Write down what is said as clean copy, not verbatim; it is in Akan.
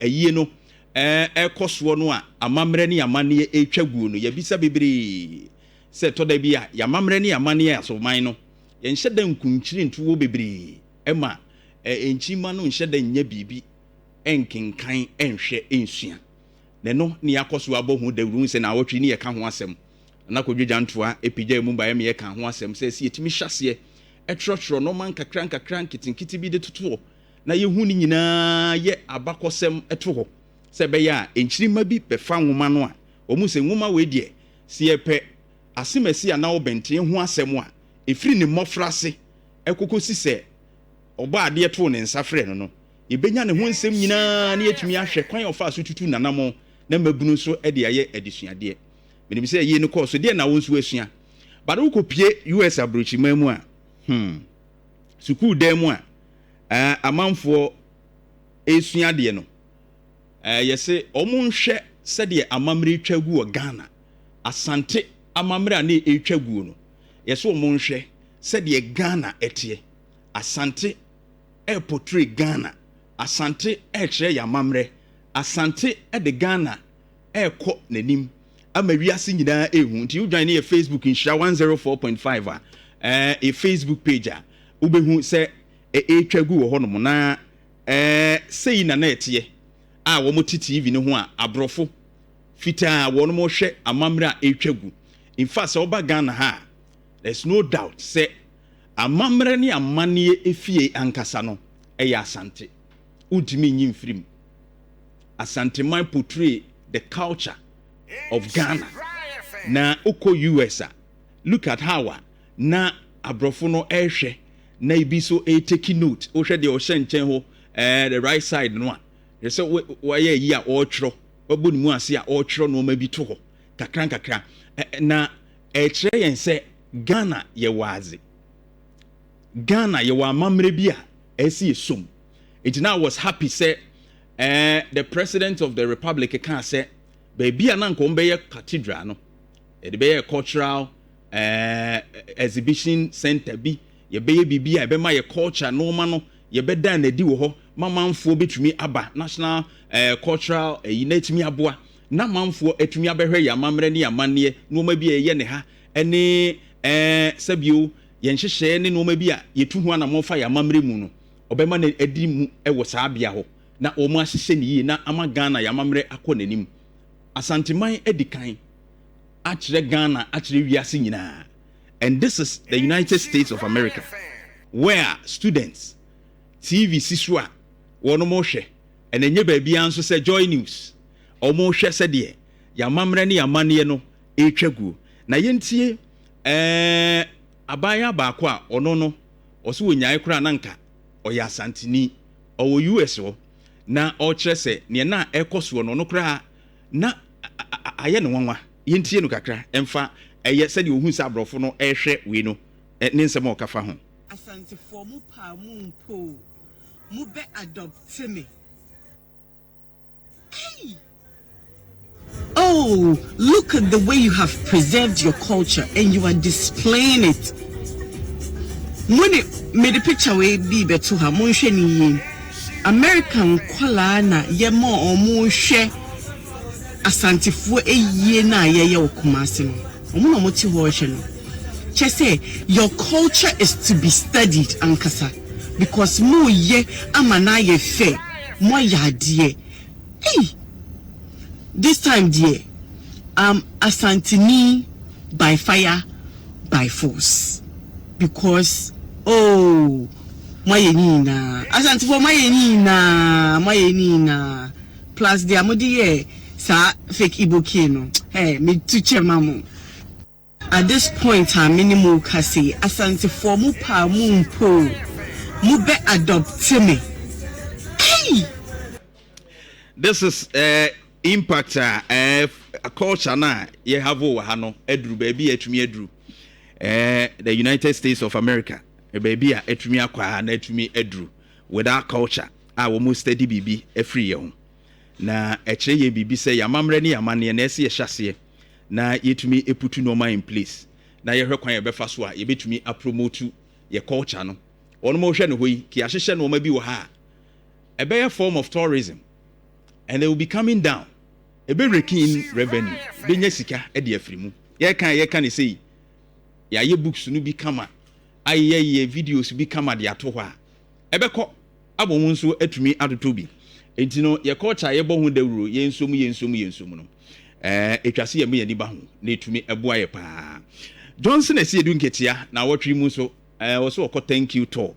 Ayie no rekɔ soɔ no a amammerɛ ne amanneɛ retwa guo no, yɛabisa bebree sɛ ɛtɔ da bi a yɛn amammerɛ ne amanneɛ asoman no, yɛnhyɛ da nkunkyire ntoɔ bebree ma nkyirimma no nhyɛ da nnya biribi nkenkan nhwɛ nsua. Na ɛno ne yɛakɔ so abɔ ho dawuro sɛ naawɔtwe yi ne yɛka ho asɛm. Nana Kwadwo Gyantoa pagyaa mu baeɛ ma yɛkaa ho asɛm sɛ sɛ yɛtumi hyɛ aseɛ twerɛtwerɛ nnoɔma nkakra nkakra nketenkete bi de totoɔ na yɛhu ne nyinaa yɛ abakɔsɛm to hɔ sɛ ɛbɛyɛ a nkyirimma bi bɛfa nwoma no a, wɔhu sɛ nwoma wei deɛ, sɛ yɛpɛ Asemasi anaa Ɔbɛnten ho asɛm a, ɛfiri ne mmɔfraase kɔkɔsi sɛ Ɔbɔadeɛ too ne nsa frɛɛ no no, yɛbɛnya ne ho nsɛm nyinaa na yɛatumi ahwɛ kwan a ɔfaa so tutuu n'anammɔn na mmabunu nso de ayɛ adesuadeɛ. Menim sɛ yei no kɔɔ so deɛ na wo nso asua. But wokɔpue US aburokyiman mu a, hmm, sukuu dan mu a, eh, amanfoɔ resua adeɛ no, eh, yɛse wɔn nhwɛ sɛdeɛ amammerɛ retwa gu wɔ Ghana. Asante amammerɛ a ne ɛretwa guo no, yɛse wɔn nhwɛ sɛdeɛ Ghana ɛteɛ. Asante ɛreportray Ghana. Asante ɛrekyerɛ yɛn amammerɛ. Asante de Ghana ɛrekɔ n'anim ama wiase nyinaa ɛrehu. Nti wo join ne yɛ Facebook Nhyira 104.5 a, eh, yɛ Facebook page a, wobɛhu sɛ ɛretwa gu wɔ hɔnom na ɛɛ sei na na ɛteɛ a wɔte TV no ho a aborɔfo fitaa wɔn hwɛ amammerɛ a ɛretwa gu. In fact, sɛ woba Ghana ha a, there's no doubt sɛ amammerɛ ne amanneɛ efie ankasa no ɛyɛ Asante. Wontumi nyi mfiri mu. Asanteman portray the culture of Ghana. Na wokɔ US a, look at how a na aborɔfo no ɛrehwɛ na ebi nso retake note. Wohwɛ deɛ ɔhyɛ nkyɛn hɔ, the right side no a, hwɛ sɛ wayɛ ayi a ɔretwerɛ, wabɔ ne mu ase a ɔretwerɛ nneɛma bi to hɔ kakra nkakra. Na ɛkyerɛ yɛn sɛ Ghana yɛwɔ adze. Ghana yɛwɔ amammerɛ bi a ɛsɛ yɛsom. Nti na I was happy sɛ the president of the republic kaa sɛ baabi a na nka wɔn bɛyɛ cathedral no, yɛde bɛyɛ cultural exhibition center bi, yɛbɛyɛ biribi a ɛbɛma yɛ culture nneɛma no yɛbɛda n'adi wɔ hɔ ma manfoɔ bɛtumi aba national cultural ɛyi na ɛtumi aboa na manfoɔ atumi abɛhwɛ yɛn amammerɛ ne yɛn amanneɛ nneɛma bi a yɛyɛ ne ha ɛne sɛbio yɛn nhyehyɛeɛ ne nneɛma bi a yɛtu ho anammɔn fa yɛn amammerɛ mu no, ɔbɛma no adi mu wɔ saa bea hɔ na wɔn ahyehyɛ no yie na ama Ghana yɛn amammerɛ akɔ n'anim. Asanteman adi kan akyerɛ Ghana akyerɛ wiase nyinaa and this is the United States of America where students TV si so a wɔn hwɛ ɛna ɛnyɛ baabiara nso sɛ Joy News wɔn hwɛ sɛdeɛ yɛn amammerɛ ne yɛn amanneɛ no ɛretwa guo. Na yɛntie abaayewa baako a ɔno no ɔso wɔnyae koraa na nka ɔyɛ Asanteni, ɔwɔ US hɔ na ɔrekyerɛ sɛ neɛ na ɛrekɔ soɔ no ɔno koraa na ayɛ no nwanwa. Yɛntie no kakra ɛmfa ɛyɛ sɛdeɛ ɔhu sɛ aborɔfo no ɛrehwɛ wei no ne nsɛm a ɔka fa ho. Asantefoɔ mo paa mo mpo o, mo bɛ adopte me. Ei! Oh, look at the way you have preserved your culture and you are displaying it. Mo ne mede picture wei bi bɛto ha, monhwɛ ne yie. America nkɔlaa na yɛma ɔmo hwɛ Asantefoɔ ayie no a yɛyɛ wɔ Kumasi no. Ɔmo na ɔmo te hɔ rehwɛ no. Kyɛ sɛ your culture is to be studied ankasa because mo yɛ ama no ayɛ fɛ, mo ayɛ adeɛ. Ei! This time deɛ I'm Asanteni by fire by force because oh mo ayɛ ne nyinaa. Asantefoɔ mo ayɛ ne nyinaa, mo ayɛ ne nyinaa. Plus deɛ mode yɛɛ saa fake Igbo key no, hey, metu kyɛ ma mo. At this point a me ne mo rekasa yi, Asantefoɔ mo pɛ a mo mpo o, mo bɛ adopte me. Ei! This is impact a culture no a yɛ have wɔ ha no aduru baabi a atumi aduru. The United States of America, baabi a atumi akɔ a na atumi aduru with our culture a wɔn study biribi afiri yɛn ho. Na ɛkyerɛ yɛn biribi sɛ yɛn amammerɛ ne yɛn amanneɛ na ɛsɛ yɛhyɛ aseɛ na yɛtumi putu nneɛma in place na yɛhwɛ kwan a yɛbɛfa so a yɛbɛtumi apromote yɛ culture no. Wɔn a wɔhwɛ no hɔ yi, ka yɛahyehyɛ nneɛma bi wɔ ha a ɛbɛyɛ form of tourism. And they will be coming down. Ebe raking in revenue. Benya sika de afiri mu. Yɛka ne sei. Yɛayɛ books no bi kama. Ayɛ yɛ videos bi kama de ato hɔ a. Ɛbɛkɔ abɔ mu nso atumi atotɔ bi. Enti no yɛ culture yɛbɔ ho dawuro, yɛnsom yɛnsom yɛnsom no. Ɛtwa se yɛn yɛn ba ho na etumi ɛboa yɛ paa. Johnson Asiedu Nketia na wɔtwe mu nso, wɔso wɔkɔ thank you tour.